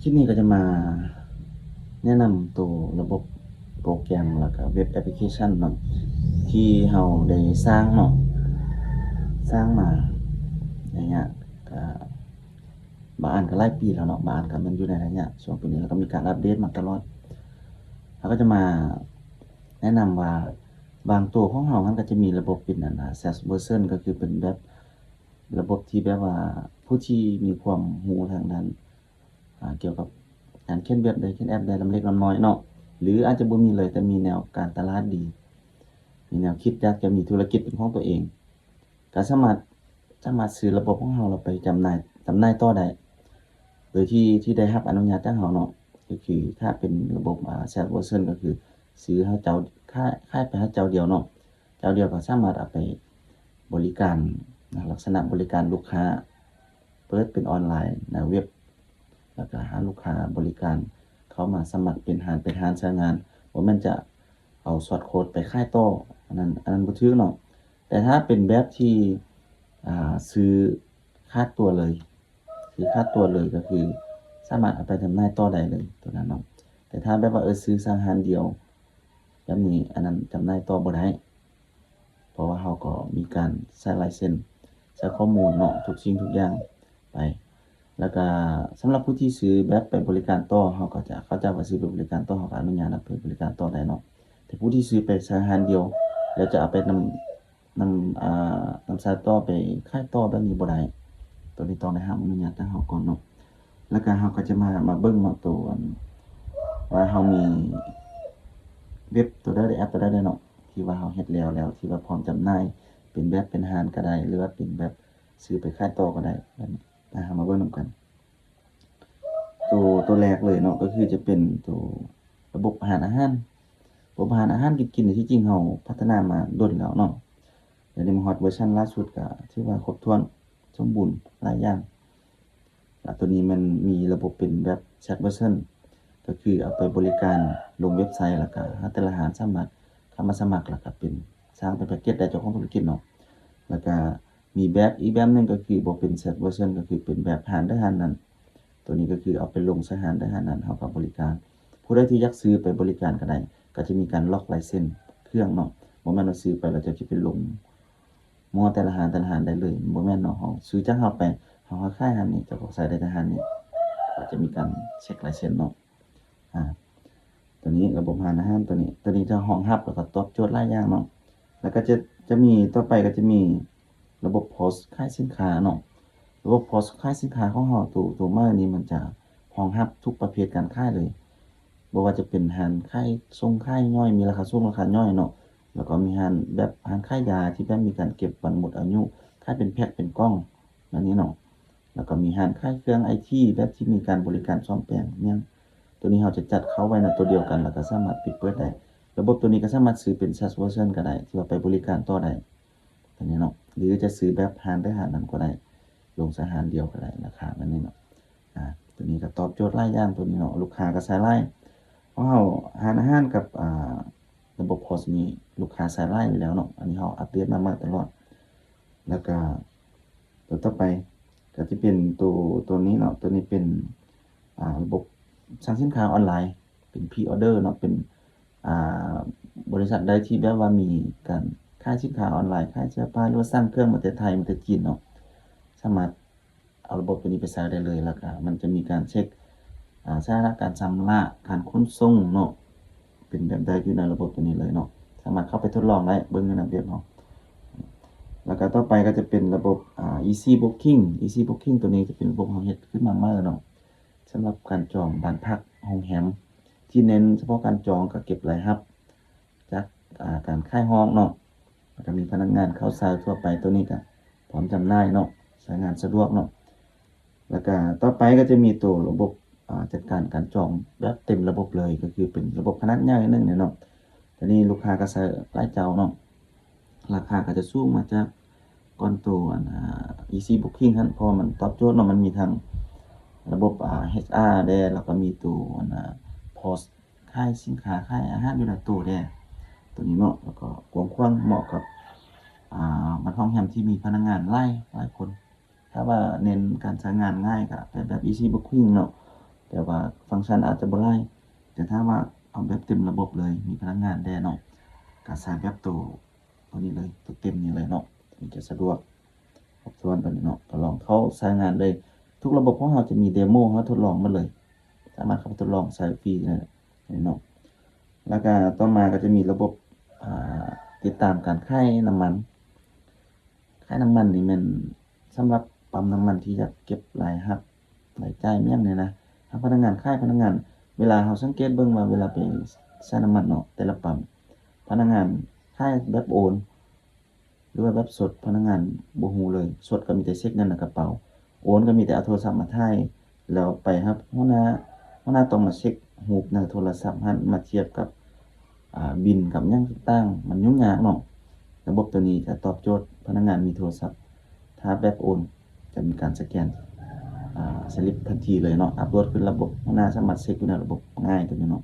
ຄລິບນີ້ກໍຈະມາແນະນຳໂຕລະບົບໂປຣແກຣມ ແລ້ວກໍເວັບແອັບພລິເຄຊັນເນາະ ທີ່ເຮົາໄດ້ສ້າງເນາະ ສ້າງມາໄລຍະ ກໍບາງອັນກໍຫຼາຍປີແລ້ວເນາະ ບາງອັນກໍແມ່ນຢູ່ໃນໄລຍະຊ່ວງປີນີ້ ແລ້ວກໍມີການອັບເດດມາຕະຫຼອດ. ເຮົາກໍຈະມາແນະນຳວ່າ ບາງໂຕຂອງເຮົາຫັ້ນກໍຈະມີລະບົບເປັນອັນນາ Salesforce ກໍຄືເປັນແບບ ລະບົບທີ່ແບບວ່າຜູ້ທີ່ມີຄວາມຮູ້ທາງດ້ານ ອ່າ ກ່ຽວກັບການຂຽນເວັບໄດ້ ຂຽນແອັບໄດ້ ລຳເລັກລຳນ້ອຍເນາະ ຫຼືອາດຈະບໍ່ມີເລີຍ ແຕ່ມີແນວການຕະຫຼາດດີ ມີແນວຄິດຢາກຈະມີທຸລະກິດເປັນຂອງຕົວເອງ ກໍສາມາດ ສາມາດຊື້ລະບົບຂອງເຮົາ ແລ້ວໄປຈຳໜ່າຍ ຈຳໜ່າຍຕໍ່ໄດ້ ໂດຍທີ່ ທີ່ໄດ້ຮັບອະນຸຍາດຈາກເຮົາເນາະ. ກໍຄືຖ້າເປັນລະບົບ ອ່າ Salesforce ກໍຄືຊື້ໃຫ້ເຈົ້າ ຂາຍ ຂາຍໄປໃຫ້ເຈົ້າດຽວເນາະ ເຈົ້າດຽວກໍສາມາດເອົາໄປບໍລິການນະ ລັກສະນະບໍລິການລູກຄ້າ ເປີດເປັນອອນລາຍໜ້າເວັບ ແລ້ວກໍຫາລູກຄ້າບໍລິການເຂົ້າມາສະໝັກເປັນຮ້ານ ເປັນຮ້ານໃຊ້ງານ ບໍ່ແມ່ນຈະເອົາຊອດໂຄດໄປຂາຍຕໍ່ ອັນນັ້ນ ອັນນັ້ນບໍ່ຖືກເນາະ. ແຕ່ຖ້າເປັນແບບທີ່ ອ່າ ຊື້ຂາດຕົວເລີຍ ຊື້ຂາດຕົວເລີຍ ກໍຄືສາມາດເອົາໄປຈຳໜ່າຍຕໍ່ໄດ້ເລີຍ ຕົວນັ້ນເນາະ. ແຕ່ຖ້າແບບວ່າ ເອີ ຊື້ໃສ່ຮ້ານດຽວ ແບບນີ້ ອັນນັ້ນຈຳໜ່າຍຕໍ່ບໍ່ໄດ້ ເພາະວ່າເຮົາກໍມີການໃຊ້ລາຍເຊັນ ໃຊ້ຂໍ້ມູນເນາະ ທຸກສິ່ງທຸກຢ່າງໄປ. ແລ້ວກະສຳລັບຜູ້ທີ່ຊື້ແບບໄປບໍລິການຕໍ່ ເຮົາກໍຈະ ເຂົາເຈົ້າກໍຊື້ໄປບໍລິການຕໍ່ ເຮົາກໍອະນຸຍາດໃຫ້ໄປບໍລິການຕໍ່ໄດ້ເນາະ. ແຕ່ຜູ້ທີ່ຊື້ໄປໃສ່ຮ້ານດຽວ ແລ້ວຈະເອົາໄປນຳ ນຳ ອ່າ ນຳໃຊ້ຕໍ່ໄປຂາຍຕໍ່ແບບນີ້ບໍ່ໄດ້ ໂຕນີ້ຕ້ອງໄດ້ຮັບອະນຸຍາດຈາກເຮົາກ່ອນເນາະ. ແລ້ວກະເຮົາກໍຈະມາ ມາເບິ່ງເນາະ ໂຕອັນ ວ່າເຮົາມີເວັບໂຕໃດ ແອັບໂຕໃດແດ່ເນາະ ທີ່ວ່າເຮົາເຮັດແລ້ວ ແລ້ວທີ່ວ່າພ້ອມຈຳໜ່າຍ ເປັນແບບເປັນຮ້ານກໍໄດ້ ຫຼືວ່າເປັນແບບຊື້ໄປຂາຍຕໍ່ກໍໄດ້ ແບບນີ້ ມາ ເຮົາມາເບິ່ງນຳກັນ. ໂຕ ໂຕແລກເລີຍເນາະ ກໍຄືຈະເປັນໂຕລະບົບຮ້ານອາຫານ ລະບົບຮ້ານອາຫານກິນໆ ທີ່ຈິງເຮົາພັດທະນາມາດົນແລ້ວເນາະ ດຽວນີ້ມາຮອດເວີຊັນລ່າສຸດ ກໍຖືວ່າຄົບຖ້ວນສົມບູນຫຼາຍຢ່າງ. ແລ້ວໂຕນີ້ມັນມີລະບົບເປັນແບບ Salesforce ກໍຄືເອົາໄປບໍລິການລົງເວັບໄຊ ແລ້ວກໍໃຫ້ແຕ່ລະຮ້ານສາມາດເຂົ້າມາສະໝັກ ແລ້ວກໍເປັນ ສ້າງເປັນແພັກເກັດໄດ້ ເຈົ້າຂອງທຸລະກິດເນາະ. ແລ້ວກໍ ມີແບບ ອີກແບບໜຶ່ງກໍຄືບໍ່ເປັນ Salesforce ກໍຄືເປັນແບບຮ້ານໃດຮ້ານນັ້ນ ໂຕນີ້ກໍຄືເອົາໄປລົງໃສ່ຮ້ານໃດຮ້ານນັ້ນ ເຮົາກໍບໍລິການ. ຜູ້ໃດທີ່ຢາກຊື້ໄປບໍລິການກໍໄດ້ ກໍຈະມີການລັອກລາຍເຊັນເຄື່ອງເນາະ ບໍ່ແມ່ນວ່າຊື້ໄປແລ້ວເຈົ້າຈະໄປລົງໝໍ່ແຕ່ລະຮ້ານ ແຕ່ລະຮ້ານໄດ້ເລີຍ ບໍ່ແມ່ນເນາະ. ເຮົາຊື້ຈາກເຮົາໄປ ເຮົາໃຫ້ຂາຍຮ້ານນີ້ ເຈົ້າກໍໃຊ້ໄດ້ແຕ່ຮ້ານນີ້ ກໍຈະມີການເຊັກລາຍເຊັນເນາະ. ອາ ໂຕນີ້ລະບົບຮ້ານອາຫານ ໂຕນີ້ ໂຕນີ້ຈະຮອງຮັບ ແລ້ວກໍຕອບໂຈດຫຼາຍຢ່າງເນາະ. ແລ້ວກໍຈະ ຈະມີ ຕໍ່ໄປກໍຈະມີລະບົບ POS ຂາຍສິນຄ້າເນາະ. ລະບົບ POS ຂາຍສິນຄ້າຂອງເຮົາ ໂຕ ໂຕໃໝ່ນີ້ມັນຈະຮອງຮັບທຸກປະເພດການຂາຍເລີຍ ບໍ່ວ່າຈະເປັນຮ້ານຂາຍສົ່ງຂາຍຍ່ອຍ ມີລາຄາສູງລາຄາຍ່ອຍເນາະ ແລ້ວກໍມີຮ້ານແບບຮ້ານຂາຍຢາທີ່ແບບມີການເກັບວັນໝົດອາຍຸ ຂາຍເປັນແພັກເປັນກ່ອງ ແບບນີ້ເນາະ. ແລ້ວກໍມີຮ້ານຂາຍເຄື່ອງໄອທີ ແບບທີ່ມີການບໍລິການສ້ອມແປງຫຍັງ ໂຕນີ້ເຮົາຈະຈັດເຂົ້າໄວ້ໃນໂຕດຽວກັນ ແລ້ວກໍສາມາດປິດເປີດໄດ້. ລະບົບໂຕນີ້ກໍສາມາດຊື້ເປັນ Salesforce ກໍໄດ້ ທີ່ວ່າໄປບໍລິການຕໍ່ໄດ້ ໂຕນີ້ເນາະ ຫຼືຈະຊື້ແບບຮ້ານໃດຮ້ານນັ້ນກໍໄດ້ ລົງໃສ່ຮ້ານດຽວກໍໄດ້ ລາຄາແບບນີ້ເນາະ. ອາ ໂຕນີ້ກໍຕອບໂຈດຫຼາຍຢ່າງ ໂຕນີ້ເນາະ ລູກຄ້າກໍໃຊ້ຫຼາຍ ເພາະເຮົາ ຮ້ານອາຫານກັບ ອາ ລະບົບ POS ນີ້ລູກຄ້າໃຊ້ຫຼາຍຢູ່ແລ້ວເນາະ ອັນນີ້ເຮົາອັບເດດມາໃໝ່ຕະຫຼອດ. ແລ້ວກໍ ຕົວຕໍ່ໄປກໍຈະເປັນໂຕ ໂຕນີ້ເນາະ ໂຕນີ້ເປັນ ອ່າ ລະບົບສັ່ງສິນຄ້າອອນລາຍ ເປັນ pre order ເນາະ ເປັນ ອ່າ ບໍລິສັດໃດທີ່ແບບວ່າມີການຂາຍສິນຄ້າອອນລາຍ ຂາຍເສື້ອຜ້າ ຫຼືວ່າສັ່ງເຄື່ອງມາແຕ່ໄທ ມາແຕ່ຈີນເນາະ ສາມາດເອົາລະບົບໂຕນີ້ໄປໃຊ້ໄດ້ເລີຍ. ແລ້ວກໍມັນຈະມີການເຊັກ ອ່າ ສະຖານະການຊຳລະ ການຂົນສົ່ງເນາະ ເປັນແບບໃດ ຢູ່ໃນລະບົບໂຕນີ້ເລີຍເນາະ ສາມາດເຂົ້າໄປທົດລອງໄດ້ ເບິ່ງຢູ່ໃນເວັບເຮົາ. ແລ້ວກໍຕໍ່ໄປກໍຈະເປັນລະບົບ ອ່າ Easy Booking Easy Booking ໂຕນີ້ຈະເປັນລະບົບເຮົາເຮັດຂຶ້ນມາໃໝ່ເນາະ ສຳລັບການຈອງບ້ານພັກ ໂຮງແຮມ ທີ່ເນັ້ນສະເພາະການຈອງ ກໍເກັບລາຍຮັບຈາກ ອ່າ ການຂາຍຫ້ອງເນາະ ແລ້ວກໍມີພະນັກງານເຂົ້າໃຊ້ທົ່ວໄປ ໂຕນີ້ກໍພ້ອມຈຳໜ່າຍເນາະ ໃຊ້ງານສະດວກເນາະ. ແລ້ວກະຕໍ່ໄປກໍຈະມີໂຕລະບົບ ອ່າ ຈັດການການຈອງແບບເຕັມລະບົບເລີຍ ກໍຄືເປັນລະບົບຂະໜາດໃຫຍ່ໜຶ່ງເນາະ ຕອນນີ້ລູກຄ້າກໍໃຊ້ຫຼາຍເຈົ້າເນາະ ລາຄາກໍຈະສູງມາຈາກກ່ອນໂຕ ອັນ ອ່າ Easy Booking ຫັ້ນ ເພາະວ່າມັນຕອບໂຈດເນາະ ມັນມີທັງລະບົບ ອ່າ ເອຊອາ ແດ່ ແລ້ວກໍມີໂຕ ອັນ ອ່າ POS ຂາຍສິນຄ້າ ຂາຍອາຫານຢູ່ໃນໂຕແດ່ ໂຕນີ້ເນາະ ແລ້ວກໍກວ້າງຂວາງ ເໝາະກັບ ອ່າ ບ້ານພັກໂຮງແຮມທີ່ມີພະນັກງານຫຼາຍ ຫຼາຍຄົນ. ຖ້າວ່າເນັ້ນການໃຊ້ງານງ່າຍກໍເປັນແບບ Easy Booking ເນາະ ແຕ່ວ່າຟັງຊັນອາດຈະບໍ່ຫຼາຍ, ແຕ່ຖ້າວ່າເອົາແບບເຕັມລະບົບເລີຍ ມີພະນັກງານແດ່ເນາະ ກໍໃຊ້ແບບໂຕ ໂຕນີ້ເລີຍ ໂຕເຕັມນີ້ເລີຍເນາະ ມັນຈະສະດວກຄົບຖ້ວນໂຕນີ້ເນາະ. ກໍລອງເຂົ້າໃຊ້ງານເລີຍ ທຸກລະບົບຂອງເຮົາຈະມີເດໂມໃຫ້ເຮົາທົດລອງໝົດເລີຍ ສາມາດເຂົ້າໄປທົດລອງໃຊ້ຟຣີເລີຍເນາະ. ແລ້ວກໍຕໍ່ມາກໍຈະມີລະບົບ ອ່າ ຕິດຕາມການຂາຍນ້ຳມັນ. ຂາຍນ້ຳມັນນີ້ແມ່ນສຳລັບປ້ຳນ້ຳມັນທີ່ຢາກເກັບລາຍຮັບ ລາຍຈ່າຍ ແມ່ນຫຍັງນີ້ນະ. ທາງພະນັກງານຂາຍ ພະນັກງານ ເວລາເຮົາສັງເກດເບິ່ງວ່າເວລາໄປໃສ່ນ້ຳມັນເນາະ ແຕ່ລະປ້ຳ ພະນັກງານຂາຍແບບໂອນ ຫຼືວ່າແບບສົດ ພະນັກງານບໍ່ຮູ້ເລີຍ. ສົດກໍມີແຕ່ເຊັກເງິນໃນກະເປົາ, ໂອນກໍມີແຕ່ເອົາໂທລະສັບມາຖ່າຍ ແລ້ວໄປຫາຫົວໜ້າ, ຫົວໜ້າຕ້ອງມາເຊັກຮູບໃນໂທລະສັບຫັ້ນ ມາທຽບກັບ ອ່າ ບິນກັບຫຍັງຕ່າງໆ ມັນຫຍຸ້ງຍາກເນາະ. ລະບົບໂຕນີ້ຈະຕອບໂຈດພະນັກງານມີໂທລະສັບ, ຖ້າແບບໂອນຈະມີການສະແກນ ອ່າ ສະລິບທັນທີເລີຍເນາະ, ອັບໂຫຼດຂຶ້ນລະບົບ, ຫົວໜ້າສາມາດເຊັກຢູ່ໃນລະບົບງ່າຍໂຕນີ້ເນາະ.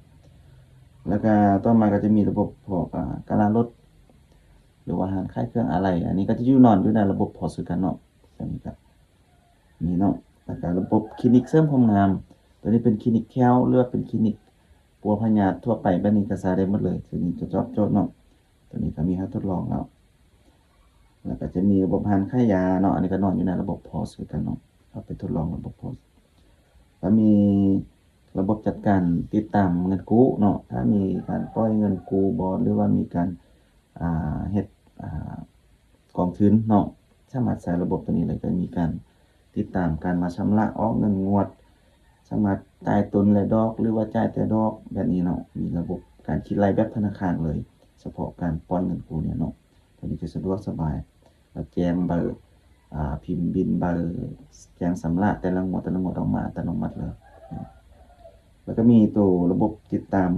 ແລ້ວກະຕໍ່ມາກໍຈະມີລະບົບພວກ ອ່າ ກາລາລົດ ຫຼືວ່າຮ້ານຂາຍເຄື່ອງອາໄຫຼ່, ອັນນີ້ກໍຈະຢູ່ນອນຢູ່ໃນລະບົບ พอส ຄືກັນເນາະ. ໂຕນີ້ກໍມີເນາະ. ແລ້ວກໍລະບົບຄລີນິກເສີມຄວາມງາມ, ໂຕນີ້ເປັນຄລີນິກແຂ້ວ ຫຼືວ່າເປັນຄລີນິກປົວພະຍາດທົ່ວໄປ ແບບນີ້ກໍໃຊ້ໄດ້ໝົດເລີຍ. ໂຕນີ້ຈະຕອບໂຈດເນາະ, ໂຕນີ້ກໍມີໃຫ້ທົດລອງແລ້ວ. ແລ້ວກໍຈະມີລະບົບຮ້ານຂາຍຢາເນາະ, ອັນນີ້ກໍນອນຢູ່ໃນລະບົບ พอส ຄືກັນເນາະ, ເຮົາໄປທົດລອງລະບົບ พอส. ແລ້ວມີລະບົບຈັດການຕິດຕາມເງິນກູ້ເນາະ, ຖ້າມີການປ່ອຍເງິນກູ້ບໍ ຫຼືວ່າມີການ ອ່າ ເຮັດ ອ່າ ກອງທຶນເນາະ, ສາມາດໃຊ້ລະບົບໂຕນີ້ເລີຍ, ກໍມີການຕິດຕາມການມາຊຳລະອອກເງິນງວດ, ສາມາດຈ່າຍຕົ້ນ ແລະ ດອກ ຫຼືວ່າຈ່າຍແຕ່ດອກແບບນີ້ເນາະ. ມີລະບົບການຄິດໄລ່ແບບທະນາຄານເລີຍ, ສະເພາະການປ່ອຍເງິນກູ້ນີ້ເນາະ. ໂຕນີ້ຈະສະດວກສະບາຍ ແລ້ວແຈ້ງໃບ ອ່າ ພິມບິນ ໃບແຈ້ງຊຳລະແຕ່ລະງວດ ແຕ່ລະງວດອອກມາອັດຕະໂນມັດເລີຍ. ແລ້ວກໍມີໂຕລະບົບຕິດຕາມ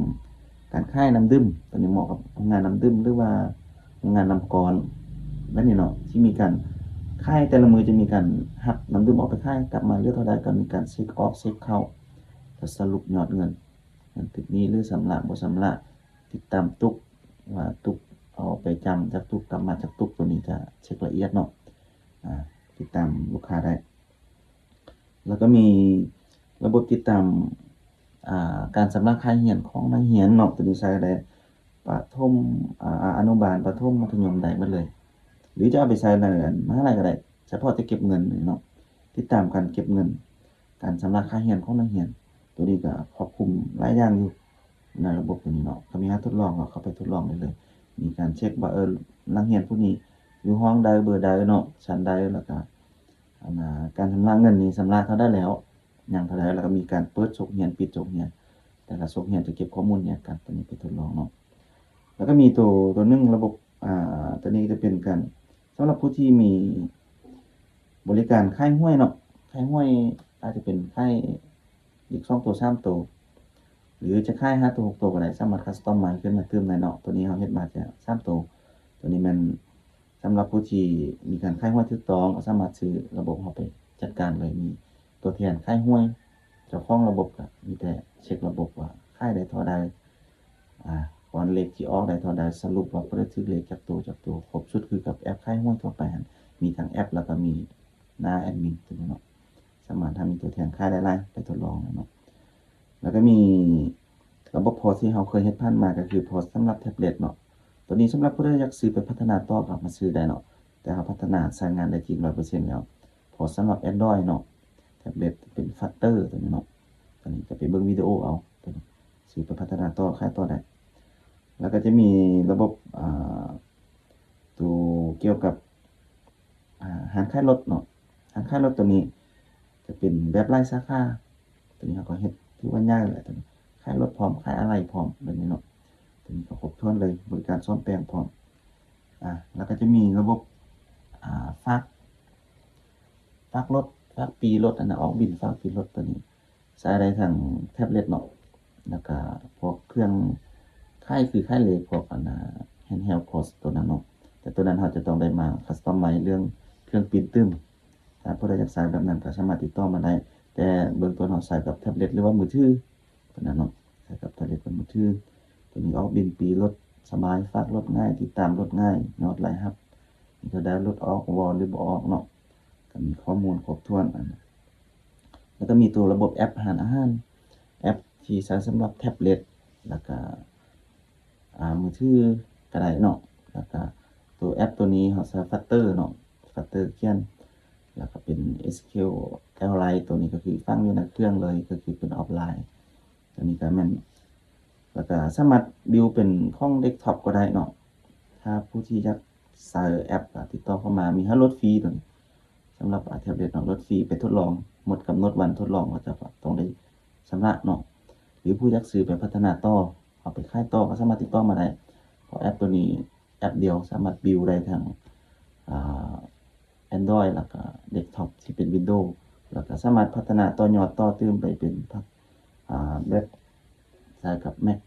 ການຂາຍນ້ຳດື່ມ, ໂຕນີ້ເໝາະກັບໂຮງງານນ້ຳດື່ມ ຫຼືວ່າໂຮງງານນ້ຳກ້ອນແບບນີ້ເນາະ, ທີ່ມີການຂາຍແຕ່ລະມື້ ຈະມີການຮັບນ້ຳດື່ມອອກໄປຂາຍ, ກັບມາເຫຼືອເທົ່າໃດກໍມີການເຊັກອອກເຊັກເຂົ້າ ແລ້ວສະຫຼຸບຍອດເງິນ, ເງິນຕິດໜີ້ ຫຼື ຊຳລະບໍ່ຊຳລະ, ຕິດຕາມຕຸກ ວ່າຕຸກເອົາໄປຈຳຈັກຕຸກ ກັບມາຈັກຕຸກ, ໂຕນີ້ຈະເຊັກລະອຽດເນາະ, ອ່າ ຕິດຕາມລູກຄ້າໄດ້. ແລ້ວກໍມີລະບົບຕິດຕາມ ອ່າ ການຊຳລະຄ່າຮຽນຂອງນັກຮຽນເນາະ, ໂຕນີ້ໃຊ້ໄດ້ປະຖົມ ອາ ອະນຸບານ, ປະຖົມ, ມັດທະຍົມ ໄດ້ໝົດເລີຍ ຫຼືຈະເອົາໄປໃຊ້ໃນ ອັນ ມະຫາໄລກໍໄດ້, ສະເພາະແຕ່ເກັບເງິນເນາະ, ຕິດຕາມການເກັບເງິນ, ການຊຳລະຄ່າຮຽນຂອງນັກຮຽນ. ໂຕນີ້ກໍຄອບຄຸມຫຼາຍຢ່າງຢູ່ໃນລະບົບໂຕນີ້ເນາະ, ກໍມີໃຫ້ທົດລອງເນາະ, ເຂົ້າໄປທົດລອງໄດ້ເລີຍ. ມີການເຊັກວ່າ ເອີ ນັກຮຽນຜູ້ນີ້ຢູ່ຫ້ອງໃດ ເບີໃດເນາະ, ຊັ້ນໃດ, ແລ້ວກໍ ອັນ ອ່າ ການຊຳລະເງິນນີ້ຊຳລະເທົ່າໃດແລ້ວ ຍັງເທົ່າໃດ, ແລ້ວກໍມີການເປີດສົກຮຽນ ປິດສົກຮຽນ, ແຕ່ລະສົກຮຽນຈະເກັບຂໍ້ມູນແຍກກັນ. ໂຕນີ້ໄປທົດລອງເນາະ. ແລ້ວກໍມີໂຕ ໂຕໜຶ່ງລະບົບ ອ່າ ໂຕນີ້ຈະເປັນການ ສຳລັບຜູ້ທີ່ມີບໍລິການຂາຍຫວຍເນາະ, ຂາຍຫວຍອາດຈະເປັນຂາຍເລກສອງໂຕ ສາມໂຕ ຫຼືຈະຂາຍຫ້າໂຕ ຫົກໂຕກໍໄດ້, ສາມາດຄັສຕອມໄມຂຶ້ນມາຕື່ມໄດ້ເນາະ. ໂຕນີ້ເຮົາເຮັດມາແຕ່ສາມໂຕ. ໂຕນີ້ແມ່ນ ສຳລັບຜູ້ທີ່ມີການຂາຍຫວຍຖືກຕ້ອງ ກໍສາມາດຊື້ລະບົບເຮົາໄປຈັດການເລີຍ. ມີຕົວແທນຂາຍຫວຍ, ເຈົ້າຂອງລະບົບກໍມີແຕ່ເຊັກລະບົບວ່າຂາຍໄດ້ເທົ່າໃດ, ອາ ກ່ອນເລກຊິອອກໄດ້ເທົ່າໃດ, ສະຫຼຸບວ່າຜູ້ໃດຖືກເລກຈັກໂຕ ຈັກໂຕ, ຄົບຊຸດຄືກັບແອັບຂາຍຫວຍທົ່ວໄປຫັ້ນ, ມີທັງແອັບ ແລ້ວກໍມີໜ້າແອັດມິນໂຕນີ້ເນາະ. ສາມາດ ຖ້າມີຕົວແທນຂາຍຫຼາຍໆ ໄປທົດລອງເນາະ. ແລ້ວກໍມີລະບົບ พอส ທີ່ເຮົາເຄີຍເຮັດຜ່ານມາ ກໍຄື พอส ສຳລັບແທັບເລັດເນາະ. ໂຕນີ້ສຳລັບຜູ້ໃດຢາກຊື້ໄປພັດທະນາຕໍ່ ກໍເອົາມາຊື້ໄດ້ເນາະ, ແຕ່ເຮົາພັດທະນາໃຊ້ງານໄດ້ຈິງຮ້ອຍເປີເຊັນແລ້ວ. ພໍສຳລັບ Android ເນາະ, ແທັບເລັດເປັນ Flutter ໂຕນີ້ເນາະ, ໂຕນີ້ກໍໄປເບິ່ງວິດີໂອເອົາ, ໂຕນີ້ຊື້ໄປພັດທະນາຕໍ່ ຂາຍຕໍ່ໄດ້. ແລ້ວກໍຈະມີລະບົບ ອ່າ ໂຕກ່ຽວກັບ ອ່າ ຮ້ານຂາຍລົດເນາະ, ຮ້ານຂາຍລົດໂຕນີ້ຈະເປັນແບບຫຼາຍສາຂາ, ໂຕນີ້ເຮົາກໍເຮັດຖືວ່າໃຫຍ່ແຫຼະ, ໂຕນີ້ຂາຍລົດພ້ອມ ຂາຍອາໄຫຼ່ພ້ອມ ແບບນີ້ເນາະ. ໂຕນີ້ກໍຄົບຖ້ວນເລີຍ, ບໍລິການສ້ອມແປງພ້ອມ. ອ່າ ແລ້ວກໍຈະມີລະບົບ ອ່າ ຝາກ ຝາກລົດ ຝາກປີ້ລົດ ອັນນະ ອອກບິນຝາກປີ້ລົດ ໂຕນີ້ ໃຊ້ໄດ້ທັງແທັບເລັດເນາະ, ແລ້ວກະພວກເຄື່ອງຂາຍ ຄືຂາຍເລກ ພວກອັນນາ handheld POS ໂຕນັ້ນເນາະ, ແຕ່ໂຕນັ້ນເຮົາຈະຕ້ອງໄດ້ມາ customize ເລື່ອງເຄື່ອງປິ່ນຕື່ມ. ຖ້າຜູ້ໃດຢາກໃຊ້ແບບນັ້ນກໍສາມາດຕິດຕໍ່ມາໄດ້, ແຕ່ເບື້ອງຕົ້ນເຮົາໃຊ້ກັບແທັບເລັດ ຫຼືວ່າມືຖື ໂຕນັ້ນເນາະ, ໃຊ້ກັບແທັບເລັດກັບມືຖື. ໂຕນີ້ອອກບິນປີ້ລົດສະບາຍ, ຝາກລົດງ່າຍ, ຕິດຕາມລົດງ່າຍ, ຍອດລາຍຮັບ ມີເທົ່າໃດ, ລົດອອກບໍ່ ຫຼືບໍ່ອອກເນາະ, ກໍມີຂໍ້ມູນຄົບຖ້ວນ. ອັນ ແລ້ວກໍມີໂຕລະບົບແອັບຮ້ານອາຫານ, ແອັບທີ່ໃຊ້ສຳລັບແທັບເລັດ ແລ້ວກະ ອ່າ ມືຖືກະໄດ້ເນາະ. ແລ້ວກະໂຕແອັບໂຕນີ້ເຮົາໃຊ້ Flutter ເນາະ Flutter ຂຽນ ແລ້ວກະເປັນ SQLite ໂຕນີ້ກະຄືຝັງຢູ່ໃນເຄື່ອງເລີຍ ກະຄືເປັນອອຟລາຍ. ໂຕນີ້ກະແມ່ນ ແລ້ວກະສາມາດບິວເປັນຂອງ desktop ກະໄດ້ເນາະ. ຖ້າຜູ້ທີ່ຢາກໃຊ້ແອັບກະຕິດຕໍ່ເຂົ້າມາ ມີໃຫ້ໂຫຼດຟຣີໂຕນີ້ ສຳລັບ ອາ ແທັບເລັດເນາະ ໂຫຼດຟຣີ ໄປທົດລອງ ໝົດກຳນົດວັນທົດລອງ ເຂົາເຈົ້າກະຕ້ອງໄດ້ຊຳລະເນາະ ຫຼືຜູ້ຢາກຊື້ໄປພັດທະນາຕໍ່ ເອົາໄປຂາຍຕໍ່ກະສາມາດຕິດຕໍ່ມາໄດ້ ເພາະແອັບໂຕນີ້ແອັບດຽວສາມາດບິວໄດ້ທັງ ອ່າ Android ແລ້ວກະ Desktop ທີ່ເປັນ Windows ແລ້ວກະສາມາດພັດທະນາຕໍ່ຍອດຕໍ່ຕື່ມໄປເປັນ ອ່າ ແບບໃຊ້ກັບ Mac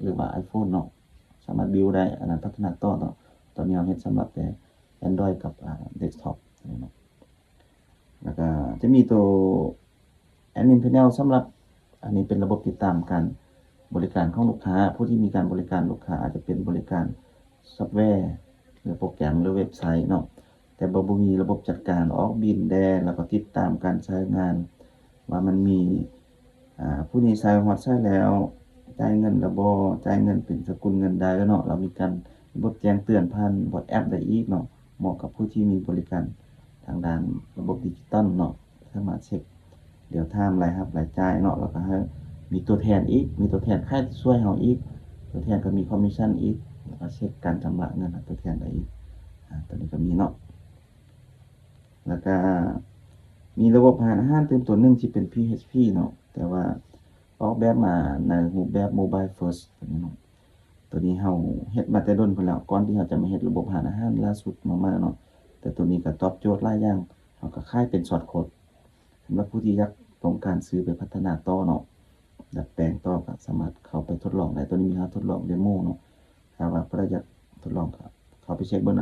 ຫຼືວ່າ iPhone ເນາະ ສາມາດບິວໄດ້ ອັນນັ້ນພັດທະນາຕໍ່ເນາະ. ຕອນນີ້ເຮົາເຮັດສຳລັບແຕ່ Android ກັບ ອ່າ Desktop ເນາະ. ແລ້ວກະຈະມີໂຕ Admin Panel ສຳລັບ ອັນນີ້ເປັນລະບົບຕິດຕາມການບໍລິການຂອງລູກຄ້າ ຜູ້ທີ່ມີການບໍລິການລູກຄ້າ ອາດຈະເປັນບໍລິການຊອບແວ ຫຼືໂປຣແກຣມ ຫຼືເວັບໄຊເນາະ ແຕ່ບໍ່ ບໍ່ມີລະບົບຈັດການອອກບິນແດ່ ແລ້ວກໍຕິດຕາມການໃຊ້ງານ ວ່າມັນມີ ອ່າ ຜູ້ນີ້ໃຊ້ຮອດໃສແລ້ວ ຈ່າຍເງິນແລ້ວບໍ່ ຈ່າຍເງິນເປັນສະກຸນເງິນໃດເນາະ ແລ້ວມີການລະບົບແຈ້ງເຕືອນຜ່ານ WhatsApp ໄດ້ອີກເນາະ. ເໝາະກັບຜູ້ທີ່ມີບໍລິການທາງດ້ານລະບົບດິຈິຕອນເນາະ ສາມາດເຊັກ real time ລາຍຮັບລາຍຈ່າຍເນາະ ແລ້ວກະໃຫ້ມີຕົວແທນອີກ ມີຕົວແທນຂາຍຊ່ວຍເຮົາອີກ ຕົວແທນກະມີຄອມມິດຊັນອີກ ແລ້ວກະເຊັກການຊຳລະເງິນໃຫ້ຕົວແທນໄດ້ອີກ. ອາ ໂຕນີ້ກະມີເນາະ ແລ້ວກະມີລະບົບຮ້ານອາຫານຕື່ມໂຕໜຶ່ງທີ່ເປັນ PHP ເນາະ ແຕ່ວ່າອອກແບບມາໃນຮູບແບບ Mobile First ໂຕນີ້ເນາະ. ໂຕນີ້ເຮົາເຮັດມາແຕ່ດົນພຸ້ນແລ້ວ ກ່ອນທີ່ເຮົາຈະມາເຮັດລະບົບຮ້ານອາຫານລ່າສຸດມາໃໝ່ເນາະ ແຕ່ໂຕນີ້ກະຕອບໂຈດຫຼາຍຢ່າງ ເຮົາກະຂາຍເປັນ shortcode ສຳລັບຜູ້ທີ່ຢາກຕ້ອງການຊື້ໄປພັດທະນາຕໍ່ເນາະ ດັດແປງຕໍ່ກະສາມາດເຂົ້າໄປທົດລອງໄດ້. ໂຕນີ້ມີໃຫ້ທົດລອງ demo ເນາະ ຖ້າວ່າຜູ້ໃດຢາກທົດລອງກະເຂົ້າໄປເຊັກເບິ່ງໃນ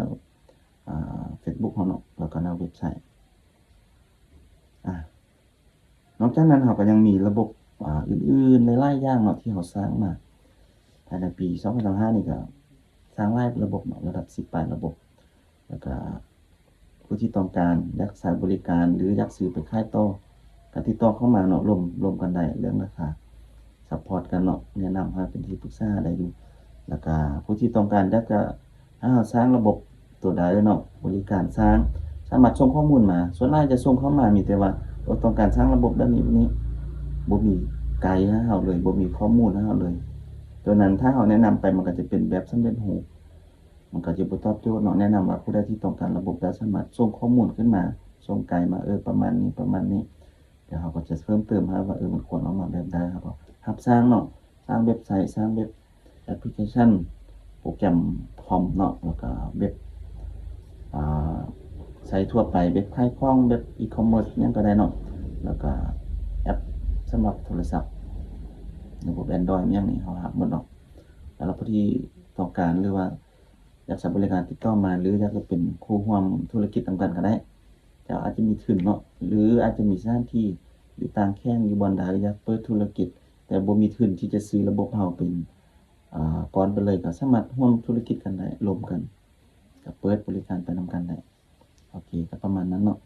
ອ່າ Facebook ເຮົາເນາະ ແລ້ວກະໃນເວັບໄຊ. ອາ ນອກຈາກນັ້ນເຮົາກະຍັງມີລະບົບ ອາ ອື່ນໆຫຼາຍໆຢ່າງເນາະ ທີ່ເຮົາສ້າງມາ ພາຍໃນປີສອງພັນຊາວຫ້ານີ້ກະສ້າງຫຼາຍລະບົບເນາະ ລະດັບສິບປາຍລະບົບ ແລ້ວກະຜູ້ທີ່ຕ້ອງການຢາກໃຊ້ບໍລິການ ຫຼືຢາກຊື້ໄປຂາຍຕໍ່ ກະຕິດຕໍ່ເຂົ້າມາເນາະ ລົມ ລົມກັນໄດ້ເລື່ອງລາຄາ support ກັນເນາະ ແນະນຳໃຫ້ເປັນທີ່ປຶກສາໄດ້ຢູ່. ແລ້ວກະຜູ້ທີ່ຕ້ອງການຢາກຈະ ຖ້າເຮົາສ້າງລະບົບໂຕໃດເນາະ ບໍລິການສ້າງ ສາມາດສົ່ງຂໍ້ມູນມາ ສ່ວນຫຼາຍຈະສົ່ງເຂົ້າມາມີແຕ່ວ່າ ໂອ ຕ້ອງການສ້າງລະບົບແບບນີ້ ແບບນີ້ ບໍ່ມີໄກໃຫ້ເຮົາເລີຍ ບໍ່ມີຂໍ້ມູນໃຫ້ເຮົາເລີຍ. ໂຕນັ້ນຖ້າເຮົາແນະນຳໄປ ມັນກະຈະເປັນແບບສຳເລັດຮູບ ມັນກະຈະບໍ່ຕອບໂຈດເນາະ. ແນະນຳວ່າຜູ້ໃດທີ່ຕ້ອງການລະບົບໃດ ສາມາດສົ່ງຂໍ້ມູນຂຶ້ນມາ ສົ່ງໄກມາ ເອີ ປະມານນີ້ ປະມານນີ້ ແລ້ວເຮົາກະຈະເພີ່ມເຕີມໃຫ້ວ່າ ເອີ ມັນຄວນອອກມາແບບໃດ ເຮົາກະຮັບສ້າງເນາະ ສ້າງເວັບໄຊ ສ້າງເວັບ ແອັບພລິເຄຊັນ ໂປຣແກຣມຄອມເນາະ ແລ້ວກະເວັບ ອາ ໃຊ້ທົ່ວໄປ ເວັບຂາຍຂອງ ເວັບ e-commerce ຫຍັງກະໄດ້ເນາະ ແລ້ວກະແອັບສຳລັບໂທລະສັບ ລະບົບ Android ຫຍັງນີ້ເຮົາຮັບໝົດເນາະ. ແລ້ວຜູ້ທີ່ຕ້ອງການ ຫຼືວ່າຢາກໃຊ້ບໍລິການຕິດຕໍ່ມາ ຫຼືຢາກຈະເປັນຄູ່ຮ່ວມທຸລະກິດນຳກັນກະໄດ້ ເຈົ້າອາດຈະມີທຶນເນາະ ຫຼືອາດຈະມີສະຖານທີ່ຢູ່ຕ່າງແຂວງ ຢູ່ບ່ອນໃດ ຢາກເປີດທຸລະກິດ ແຕ່ບໍ່ມີທຶນທີ່ຈະຊື້ລະບົບເຮົາເປັນ ອາ ກ້ອນໄປເລີຍ ກະສາມາດຮ່ວມທຸລະກິດກັນໄດ້ ລົມກັນ ກະເປີດບໍລິການໄປນຳກັນໄດ້. ໂອເຄ ກະປະມານນັ້ນເນາະ.